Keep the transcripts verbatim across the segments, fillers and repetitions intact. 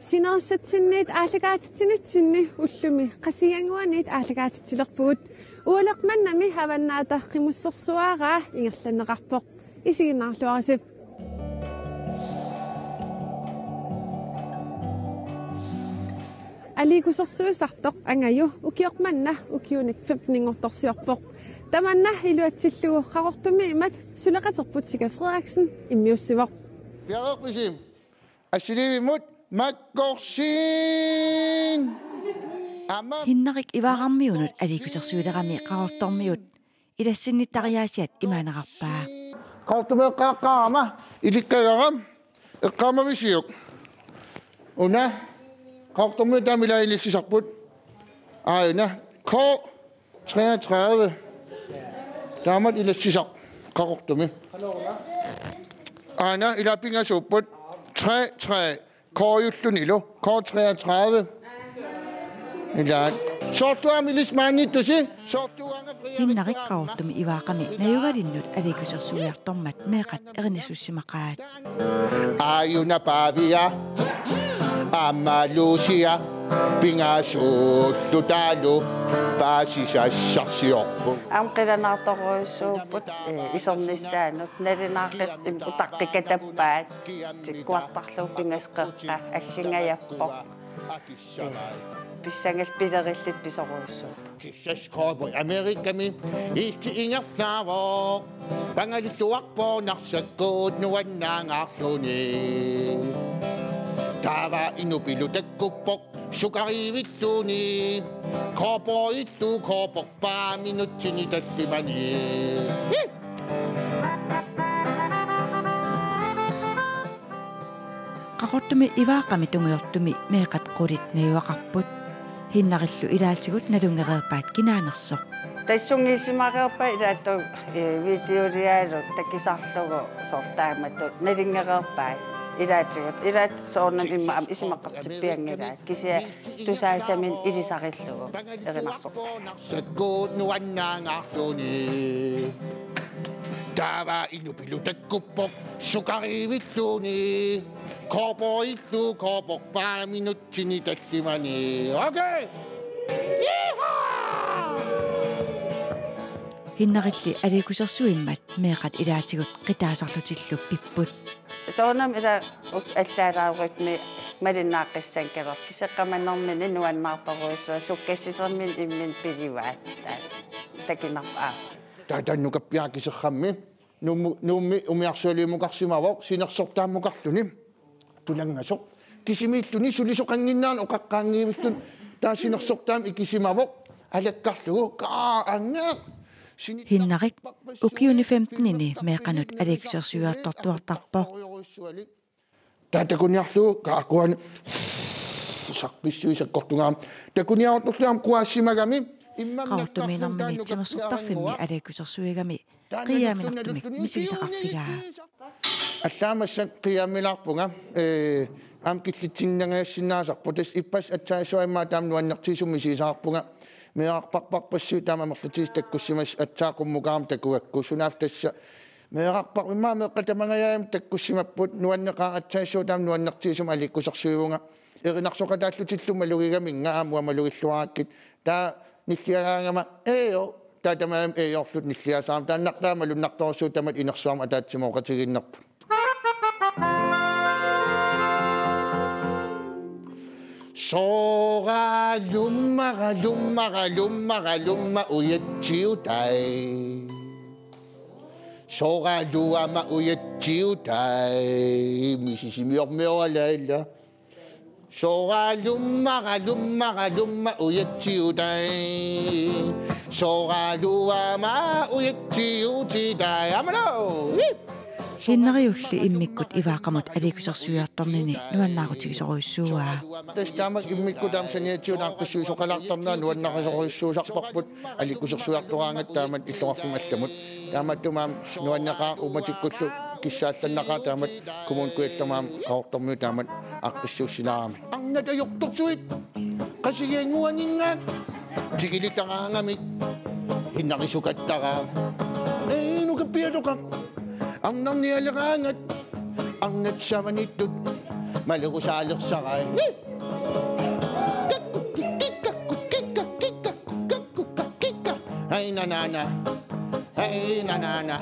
Sinerissatsinniit aallakaatitsinitsinni ullumi Qasigiannguaniit aallakaatitsilerpugut. Ualeq mannami Avannaata Qimussersuaraa ingerlanneqarpoq. Isiginnaarluarisi. Aliikkusersuisartoq Angaju ukioq manna ukiunik femteninngortorsiorpoq. Tamanna iluatsillugu Qaqortumiimmat suleqaterput Sika Frederiksen immiussivoq. Piareerpisi? Assiliivimmut makkorsiin. Aamma Hinnarik Ivaaqarmiunut aliikkusersuilerami Qaqortormiut ilassinnittariaasiat imaanerarpaa. Qaqortumeeqqaaqqaarama ilikkagara eqqaamavisiuk. Una Qaqortormiut taama ilaat ilassisarput. Aajuna K treogtredive. Taamatut ilassisaq Qaqortumi. Aana ilaa pingasuupput. Tre tre. K-jullunilu. K treogtredive. Ilaat. Soorlu aamma ilissi maaniittusi. Soorlu aamma Hinnarik Qaqortumi Ivaaqami najugalinnut aliikkusersuiartormat meeqqat erinissussimaqaat. Aajuna Paavia, aamma Luusia, pingasuullu taavalu paasisassarsiorput. Aamma qilanaartorujussuupput, eh, isernissaanut, nalunaaqqat im-, utaqqikatappaat, tikkuartarlugu pingasut qeqqat, allingajappoq. Eh, pissangallit pilerillutik pisorujussuupput. Texas Cowboy Amerikami illit ingerlaavoq. Pangalilluarpoq Narsakkuut nuannaangaarluni. Taava inupilu takkuppoq sukariivilluni. Cowboyillu cowboyerpaa minutsini tallimani. Hi! Qaqortumi Ivaaqami tungujortumi meeqqat qulit najugaqarput. Hinnarillu ilaatigut nalunngereerpaat kinaanersoq. Tassunga isumaqarpat ilaattut, eh, videolialu takusarlugu soorlu taamatut nalunngereerpaat ilaatigut. Ilaattut soorunami immaqa aamma isumaqartippianngilaat. Kisianni tusaasaminnik ilisarillugu erinarsortaa. Narsakkuut nuannaangaarluni. Taava inupilu takkuppoq sukariivilluni. Cowboyillu cowboyerpaa minutsini tallimani. Okay. Yeehaw! Hinnarilli aliikkusersuimmat meeqqat ilaatigut qitaasarlutillu pipput. Soorunami ila uk-, allaalaarukmi malunnaaqqissanngikkaluarluni. Seqqamanermini nuannaartorujussuaq, sukkassisermini imminut pigivaat. Taava takinerpaa. Taava taanna nukappiaq akiserrammi Nuummi, Nuummi umiarsualivimukarsimavoq sinersortaammukarluni. Tulanngasoq. Kisimiilluni sulisoqannginnerani oqaqqaanngivilluni. Taava sinersortaammi ikisimavoq. Alakkarlugu. Kaa, ange. Sini- Hinnarik ukiuni femtenini meeqqanut aliikkusersuiartortuartarpoq. Taava takuniarlugu kaa, quani sarpissui sakkortungaarami. Takuniartorlugu aamma quassimagami. Immaqa Qaqortumiinnermini timersortarfimmi aliikkusersuigami qiiaminartumik misigisaqarfigaa. Allaat massakkut qiiaminarpunga, ee, aamma killitsinnangajassinnaasarpoq. Tassa ippassaq aatsaat issuaimmaa taama nuannertigisumik misigisaqarpunga. Meerarpassuit taama amerlatigisut takkussimasut aatsaat qummukaarami takugakku. Sunaaffa tassa meerarpassuit immaqa meeqqat tamangajaat takkussimapput, nuanneqaaq, aatsaat issuaimmaa taama nuannertigisumik aliikkusersuivunga. Erinarsoqataallutillu malugigaminnga aamma uanga malugilluarakkit. Taava nilliagaangama eejo, taava tamarmik eejorlutik nilliasaarami, taannartaa malunnartorujussuuvoq tamatta inersuarmi ataatsimooqatigiinnerput. Sooraalummara, lummara, lummara, lumma ujatsiutai. Sooraaluama ujatsiutai. Misisimiormioralailla. Sooraalummara, lummara, lumma ujatsiutai. Sooraaluama ujatsiutitai. Aamalo! Ih! Hinnariulli immikkut Ivaaqamut aliikkusersuiartornini nuannaarutigisorujussuuaa. Tassa taama immikkut taama saniatigut aaqqissuisoqalaartarnera nuannarisorujussuusarparput. Aliikkusersuiartoraangatta taamatut illoqarfimmi allamut. Taamaattumik aamma nuanneqaaq uummatikkullu kissaallannaqaaq taamatut Kommune Kujallermi aamma Qaqortormiut taamatut aaqqissuussinaarami. Arnat ajortorsuit Qasigiannguaninngaat tigulitaraangamik innarisukattaraa. Ee, nukappiatoqaq. Arnarnialeraangat arnat savanittut. Malerusaalersarai. Kakku, kikka, kakku, kikka, kikka, kakku, kikka. Hej, na, na, na. Hej, na, na, na.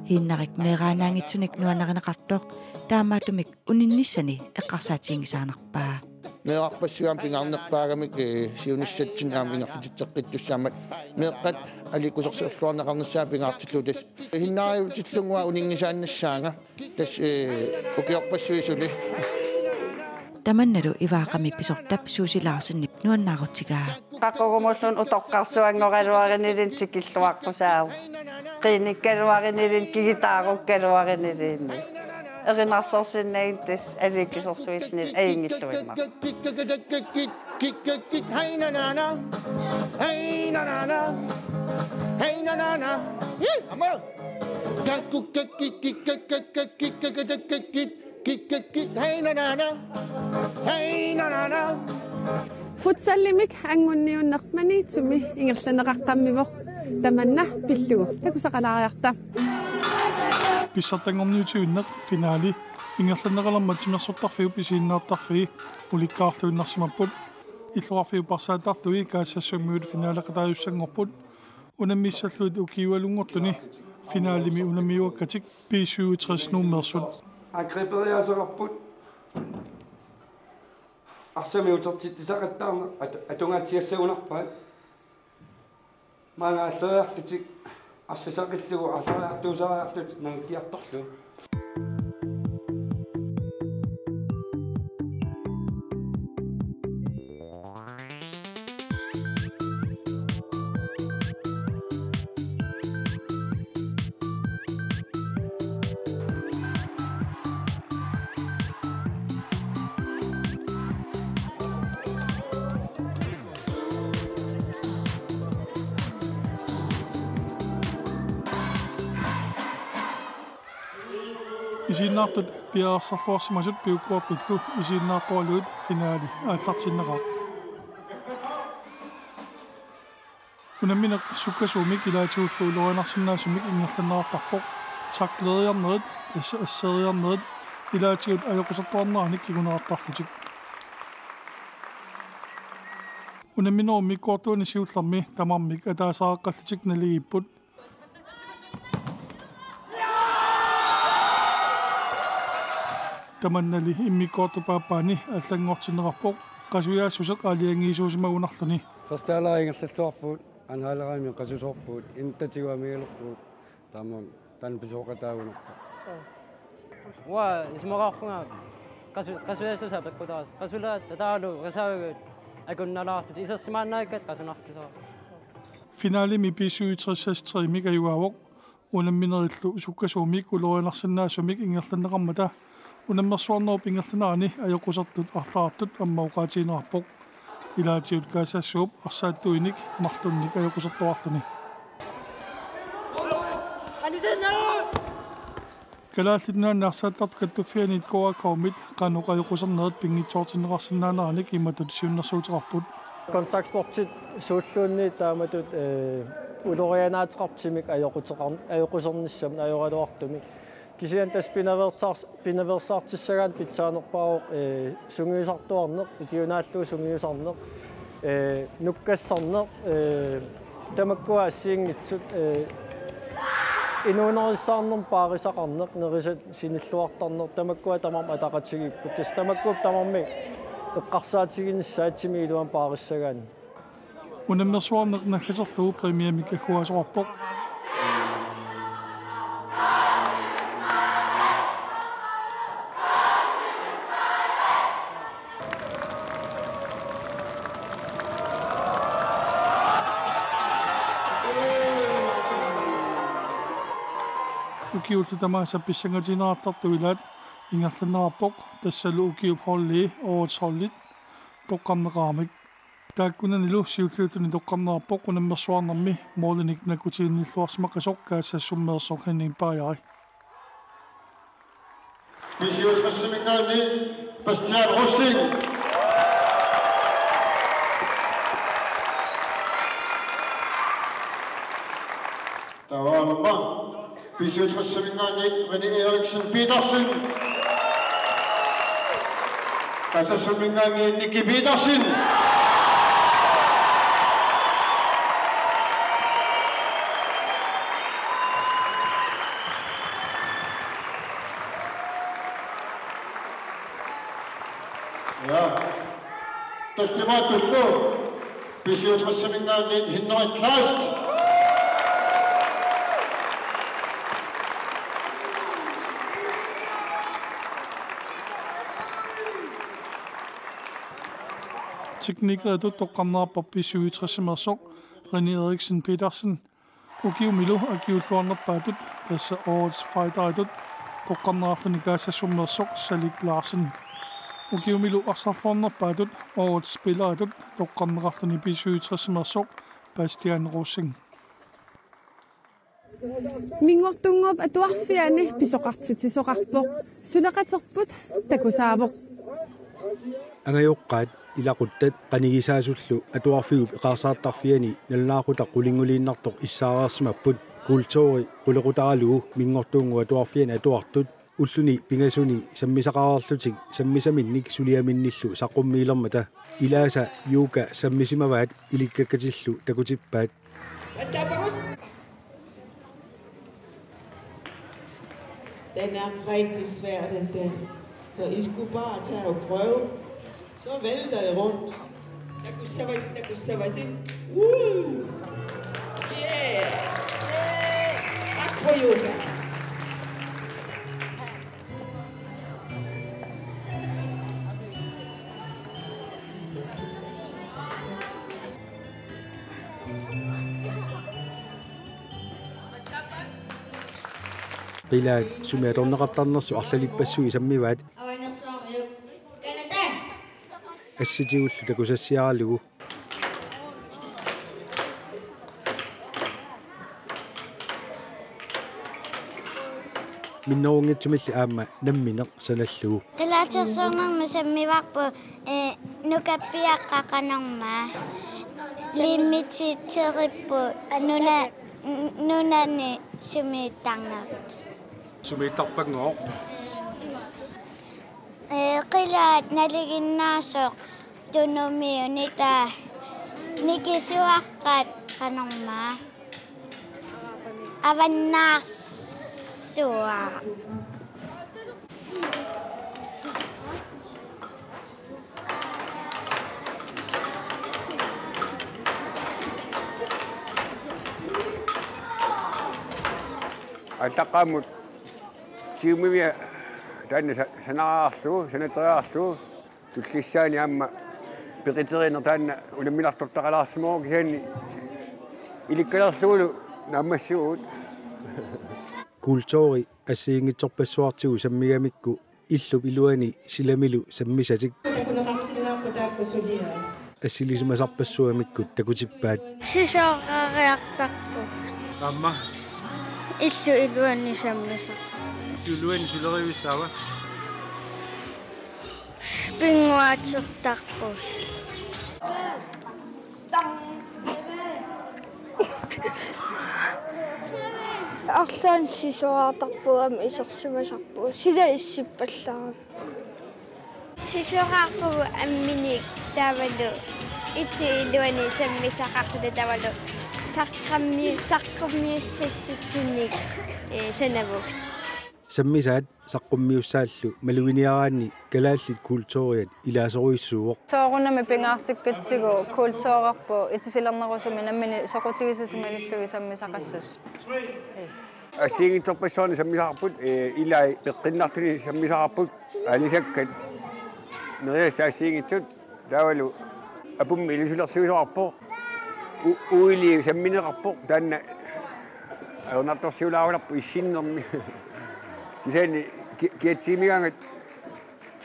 Hinnarik meeraannaanngitsunik nuannarineqartoq taamaattumik uninnissani eqqarsaatiginngisaannarpaa. Meerarpassuit pingaarnerpaagamik, eh, siunissatsinni aamma ingerlatitseqqittussaammat meeqqat aliikkusersorluarneqarnissaat pingaartillugu tassa. Hinnaariutillunga uninngisaannassaanga. Tassa, eh, ukiorpassuit suli. Tamannalu Ivaaqami pisortap Susie Larsenip nuannaarutigaa. Qaqqugumulluunniit utoqqarsuanngoraluariniluunniit tikilluaqqusaavoq. Qiinikkaluariniluunniit kigitaarukkaluariniluunniit. Erinarsorsinnaanngilaq tassa aliikkusersuilluunniit ajunngilluinnarpoq. Kik, kik, kik, hej, na, na, na. Hej, na, na, na. Hej, na, na, na. Ih, aamma. Kakku, kik, kik, kik, kik, kik, kik, kik, kik, kik, kik, kik, kik, hej, na, na, na. Hej, na, na, na. Futsalimik anngunniunneq Maniitsumi ingerlanneqaqqammivoq. Tamanna pillugu takusaqalaariarta. Pissartanngorniutivinneq finaali ingerlanneqalermat timersortarfiup isiginnaartarfii ulikkaarluinnarsimapput. Illoqarfiup arsaattartui Kaassassummiut finaaleqataajussanngorput. Unammissallugit ukiualunngortuni finaalimi unammiuakkatik B syvogtres Nuummeersut. Angriberiaaseqarput. Arsamik utertitsisaqattaarneq at-, atungaatsiassagunarpaat. Maanga aalleriarlutik arsaq saqillugu aalleriartuusariarlutik nangikkiartorlugu. Isiginnaartut piareersarluarsimasut piukkuartullu isiginnaartoraluit finaali aallartinneqaaq. Unammineq sukkasuumik ilaatigullu ulorianarsinnaasumik ingerlanneqartarpoq. Takleriarnerit, as-, asseeriarnerit ilaatigut ajoqusertuarneranik kinguneqartarlutik. Unamminerup immikkoortuani siullermi tamarmik ataasiaqqallutik naligiipput. Tamannali immikkoortup aappaani allanngortinneqarpoq qasujaassuseq aalajangiisuusimagunarluni. Første halvleg ingerlalluarpugut, anden halvlegimi qasusoorpugut, innuttatigut amigalerpugut, taamaammat taanna pisooqataagunarpoq. Uanga isumaqarpunga qasu-, qasujaassusaa peqqutaasut. Qasulaat tataalu reservit akunnalaartut isersimaannaakkat qasunarsusaa. Finaalimi B syvogtres seksogtres-imik ajugaavoq. Unamminerillu sukkasuumik ulorianarsinnaasumik ingerlanneqarmata unammersuarnerup ingerlanerani ajoqusertut arlaartut aamma oqaatigineqarpoq. Ilaatigut Kaassaassuup arsaattuinik marlunnik ajoqusertuarluni. Kalaallit Nunaanni arsaattartut kattuffianniit K A K-mit qanoq ajoqusernerit pinngitsoortinneqarsinnaaneranik imatut siunnersuuteqarput. Kontaktsportit suulluunniit taamatut, eh, ulorianaateqartut timik ajoquteqar-, ajoqusernissamut ajoraluartumik. Kisianni tassa pinaveersaar-, pinaveersaartissagaanni pitsaanerpaavoq, eh, sungiusartuarneq, ikiunaallugu sungiusarneq, eh, nukkassarneq, eh, tamakkua assigiinngitsut, eh, inuunerissaarnermut paarisaqarneq, nerisat sinilluartarneq, tamakkua tamarmik ataqatigiipput. Tassa tamakkuupput tamarmik eqqarsaatiginissaat timip iluani paarissagaanni. Unammersuarneq naggaserlugu præmiamik agguaasoqarpoq. Ukiullu tamaasa pissangatigineqartartut ilaat ingerlanneqarpoq, tassalu ukiup holdi, årets holdit, toqqarneqaramik. Taakkunanilu siulliulluni toqqarneqarpoq unammersuarnermi målinik nakkutiginnilluarsimaqasoq Kaassassummeersoq Henning Bajai. B syvogtres-iminngaanniit Bastian Rosing. Taava aamma B syvogtres-iminngaanniit René Eriksen Petersen. Kaassaassuminngaanniit Nicky Petersen. Ja. Tassamaattumik B syvogtres-iminngaanniit Henrik Kleist. Teknikeritut toqqarneqarpoq B syvogtres-imeersoq René Eriksen Petersen. Ukiumilu akiuulluarnerpaatut, tassa årets fighteritut, toqqarneqarluni Kaassaassumimeersoq Salik Larsen. Ukiumilu arsarluarnerpaatut, årets spilleritut, toqqarneqarluni B syvogtres-imeersoq Bastian Rosing. Minngortunnguup Atuarfiani pisoqartitsisoqarpoq. Suleqaterput takusaavoq. Angajoqqaat ilaquttat qanigisaasullu atuarfiup eqaarsaartarfiani nalunaaqutaq qulinguliinnartoq issaareersimapput. Kulturi qulequtaralugu Minngortuunnguup Atuarfiani atuartut ulluni pingasuni sammisaqareerlutik sammisaminnik suliaminnillu saqqummiilermata. Ilaasa Juka sammisimavaat ilikkakkatillu takutippaat. Den er rigtig svær, den der. Så I skulle bare tage og prøve. Så vælter I rundt. Takussavasi, takussavasi. Woo! Yeah! Acroyoga. Qilaat sumi atorneqartarnersut arlalippassuit sammivaat. Assitigullu takusassiaralugu. Minnerunngitsumilli aamma nammineq sanallugu. Qilaatersornermi sammivarput, eh, nukappiaqqat qanormaa. Limitereripput nuna-, n-, nunani sumiittarnertut. Sumiittarpanngooq. Eh, qilaat nalinginnaasoq Tunumiunita nikisuaqqat qanormaa. Avannaarsua. Aallaqqaammut Siumivia taanna sa-, sanaraarlugu, sanateriarlugu. Tullissaani aamma peqiterineq taanna unamminartortaqalaarsimavoq kisianni ilikkalerlugulu naammassivugut. Kulturi assigiinngitsorpassuartigut sammigamikku illup iluani silamilu sammisatik. Takuneqarsinnaappat taakku suliai. Assilisimasarpassuamikkut takutippaat. Sisorariartarpoq. Aamma. Illup iluani sammisaq. Illup iluani sulerivistaava? Pinnguaatertarput. Arlaannik sisoraartarpugut aamma isersimasarpugut. Sila issippallaarami. Sisoraarpugut amminik taavalu illup iluani sammisaqarluta taavalu saqqummiu-, saqqummiussassitsinnik, eh, sanavugut. Sammisaat saqqummiussaallu maluginiaraanni kalaallit kulturiat ilaasorujussuuvoq. Soorunami pingaartikkatsigu kulturerput itisilernerusumik nammineq soqutigisatit malillugit sammisaqassasut. Assigiinngitsorpassuarnik sammisaqarput, eh, ilai peqqinnartunik sammisaqarput, anisakkat nerisassat assigiinngitsut. Taavalu apummi ilusilersuisoqarpoq. U-, uili sammineqarpoq. Taanna ajornartorsiulaarulerpoq issinnermi. Kisianni ki-, kiatsiimigaangat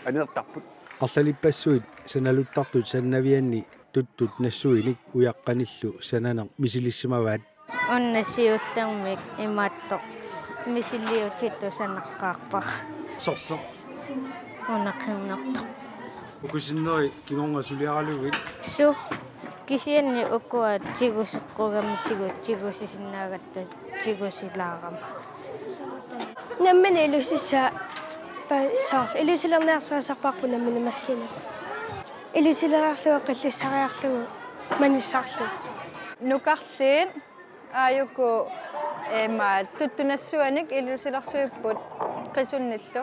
aneertarput. Arlalippassuit sanaluttartut sannavianni tuttut nassuinik ujaqqanillu sananeq misilissimavaat. Una siullermik imaattoq misiliutitut sanaqqaarpara. Sorleq. Una qernertoq. Uku sinneri kingorna suliaralugit. Suu. Kisianni ukua tiguseqqugamik tigu-, tigusisinnaagatta tigusilaarama. Nammineq ilusisaa. Soorlu ilusilerniarsarisarparput nammineq maskiinat. Ilusileriarlugu qillissariarlugu manissarlugu. Nukarliit aajuku ima tuttunassuanik ilusilersuipput qisunnillu.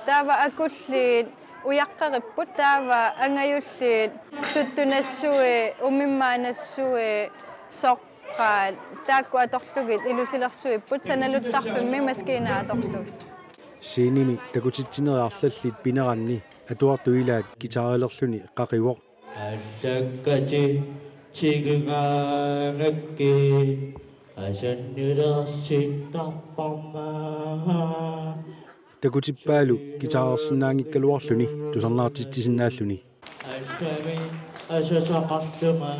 Taava akulliit ujaqqeripput, taava angajulliit tuttunassui, umimmaanassui, soqqaat, taakku atorlugit ilusilersuipput sanaluttarfimmi maskiinat atorlugit. Scenemi takutitsinerit arlallit pineranni atuartut ilaat guitarilerluni qaqivoq. Allakkati tigingaangakkit asannilersinnarparma. Takutippaalu guitarersinnaanngikkaluarluni tusarnaartitsisinnaalluni. Allami asasaqarlunga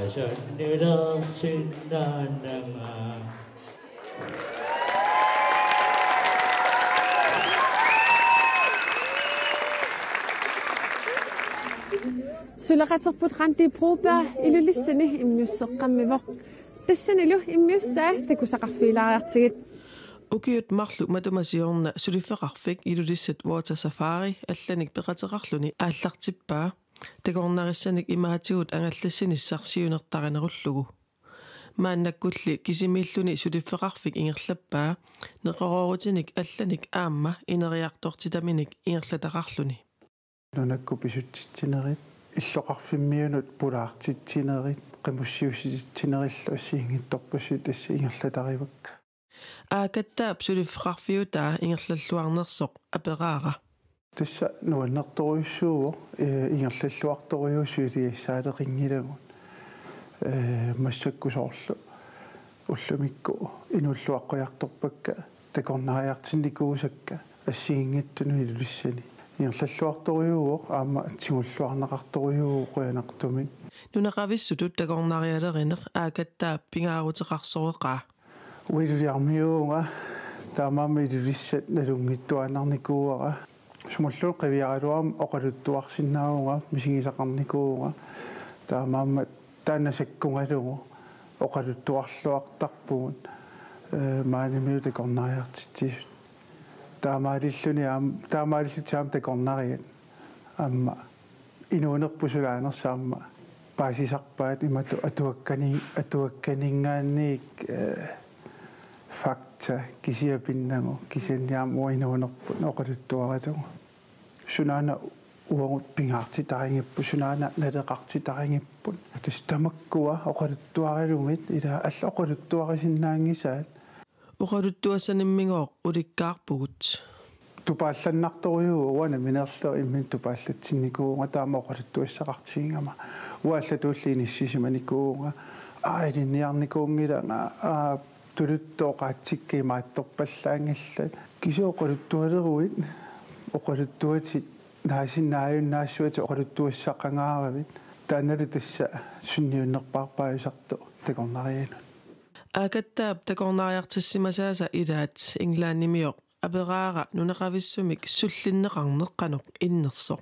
asannilersinnaannanga. Suleqaterput Randi Broberg Ilulissani immiusseqqammivoq. Tassanilu immiussaa takusaqarfigilaariartigit. Ukiut marluk matuma siorna suliffeqarfik Ilulissat Water Safari allanik peqateqarluni aallartippaa. Takornarissanik imaatigut angallassinissaq siunertarinerullugu. Maannakkulli kisimiilluni suliffeqarfik ingerlappaa, neqeroorutinik allanik aamma ineriartortitaminik ingerlataqarluni. Nunakkut pisutsitsinerit, illoqarfimmiunut pulaartitsinerit, qimussiussititsinerillu assigiinngitsorpassuit tassa ingerlatarivakka. Aakattaap suliffeqarfiutaa ingerlalluarnersoq aperaara. Tassa nuannertorujussuuvoq, ee, ingerlalluartorujuuvoq suliassaaleqinngilagut. Ee, massakkut soorlu ullumikkut inuulluaqqujartorpakka takornariartinnikuusakka assigiinngitsunut Ilulissani. Ingerlalluartorujuuvoq aamma tigulluarneqartorujuuvoq qujanartumik. Nunaqavissutut takornarialerineq Aakattaap pingaaruteqarsoreqaa. Uanga Iluliarmiuuvunga, taamaammat Ilulissat nalunngitsuaannarnikuuara. Sumulluunniit qiviaraluarama oqaluttuarsinnaavunga, misigisaqarnikuuvunga. Taamaammat taanna sakkungalugu oqaluttuarluartarpugut, ee, maanimiut takornariartitsisut. Taamaalilluni aam-, taamaalillutik aamma takornariat. Aamma inuunerput sulaanersoq aamma paasisarpaat imatut atuakkani-, atuakkaninngaanniit, ee, fakta kisiat pinnagu, kisianni aamma uanga inuunerput oqaluttuaralugu. Sunaana uagut pingaartitarigipput, sunaana naleqartitarigipput. Tassa tamakkua oqaluttuaralugit, ila allat oqaluttuarisinnaanngisaat. Oqaluttuassanimmiigooq ulikkaarpugut. Tupaallannartorujuuvoq, uanga nammineerlunga imminut tupaallatsinnikuuvunga taama oqaluttuassaqartigigama. Uanga allatulli inissisimanikuuvunga, aa, ilinniarnikuunngilanga, aa, tuluttut oqaatsikka imaattorpallaanngillat. Kisianni oqaluttualeruit, oqaluttuatit, naasinnaajunnaassavatit oqaluttuassaqangaaravit. Taannalu tassa sunniunnerpaarpaajusartoq takornarianut. Aakattaap takornariartissimasaasa ilaat Englandimioq aperaara nunaqavissumik sullinneqarneq qanoq innersoq.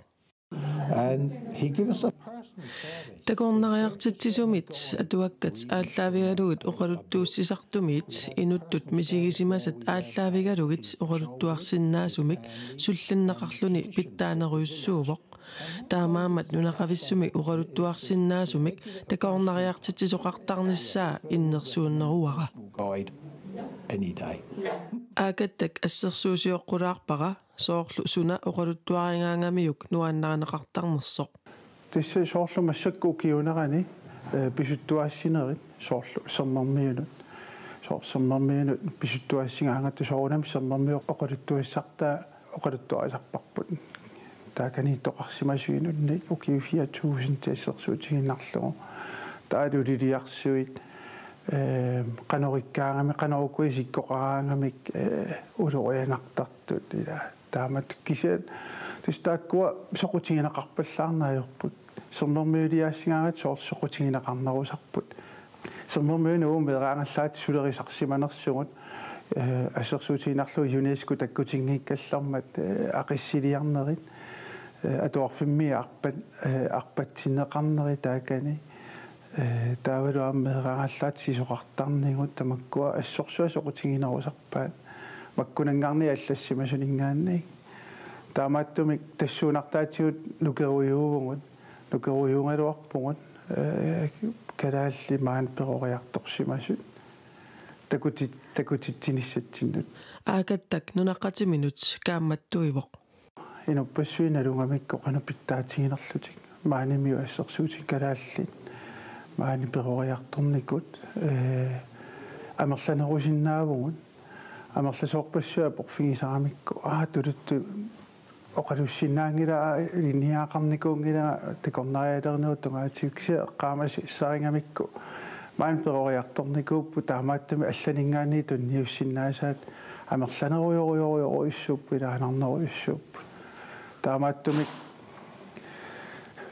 And he gives us a personal service. Takornariartitsisumit atuakkat aallaavigalugit oqaluttuussisartumiit inuttut misigisimasat aallaavigalugit oqaluttuarsinnaasumik sullinneqarluni pitsaanerujussuuvoq. Taamaammat nunaqavissumik oqaluttuarsinnaasumik takornariartitsisoqartarnissaa innersuunneruara. Guide any day. Aakattak assersuusioqqulaarpara soorlu suna oqaluttuarigaangamiuk nuannarineqartarnersoq. Tassa soorlu massakkut ukiuunerani, ee, pisuttuaassinerit soorlu sermermiunut. Soorlu sermermiunut pisuttuaassigaangatta soorunami sermermiut oqaluttuassartaa oqaluttuarisarparput. Taakaniittoqarsimasuinunnik ukiut fire tusind assersuutigiinnarlugu. Taavalu ililiarsuit, ee, qanoq ikkaangamik, qanoq ukua isikkoqaraangamik, ee, ulorianartartut ila. Taamatut kisianni tassa taakkua soqutigineqarpallaarneq ajorput. Sermermiuliaassingaangatta soorlu soqutigineqarnerusarput. Sermermiunut uagut meeraagallaat sulerisarsimanersugut, ee, assersuutigiinnarlugu UNESCO takkutinngikkallarmat, ee, aqissiliarnerit, ee, atuarfimmi arpat-, ee, arpatsinneqarneri taakani, ee, taavalu aamma meeraagallaat sisoqartarnigut tamakkua assorsuaq soqutiginerusarpaat. makkunanngaanniit allassimasuninngaanniit. Taamaattumik tassuunartaatigut nukerujuuvugut, nukerujuugaluarpugut, ee, kalaallit maani peroriartorsimasut takutit-, takutitsinissatsinnut. Aakattak nunaqqatiminut kaammattuivoq. Inuppassuit nalugamikku qanoq pitsaatiginerlutik. Maanimiut assersuutit kalaallit maani peroriartornikut, ee, amerlanerusinnaavugut. Amerlasoorpassuit aporfigisaramikku, aa, tuluttut oqalussinnaanngilanga, ilinniagaqarnikuunngilanga takornarialerinerup tungaatigut, kisianni eqqaamasassarigamikku maani peroriartornikuupput, taamaattumik allaninngaanniit tunniussinnaasaat amerlanerujorujorujorujussuupput, ilaannarnerujussuupput. Taamaattumik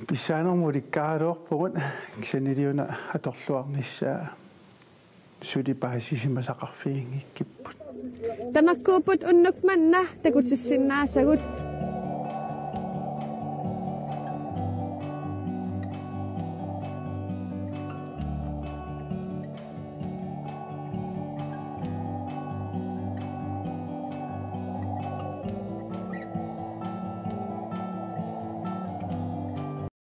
pissaanermut ulikkaaraluarpugut, kisiannili una atorluarnissaa suli paasisimasaqarfiginngikkipput. Tamakkuupput unnuk manna takutissinnaasagut.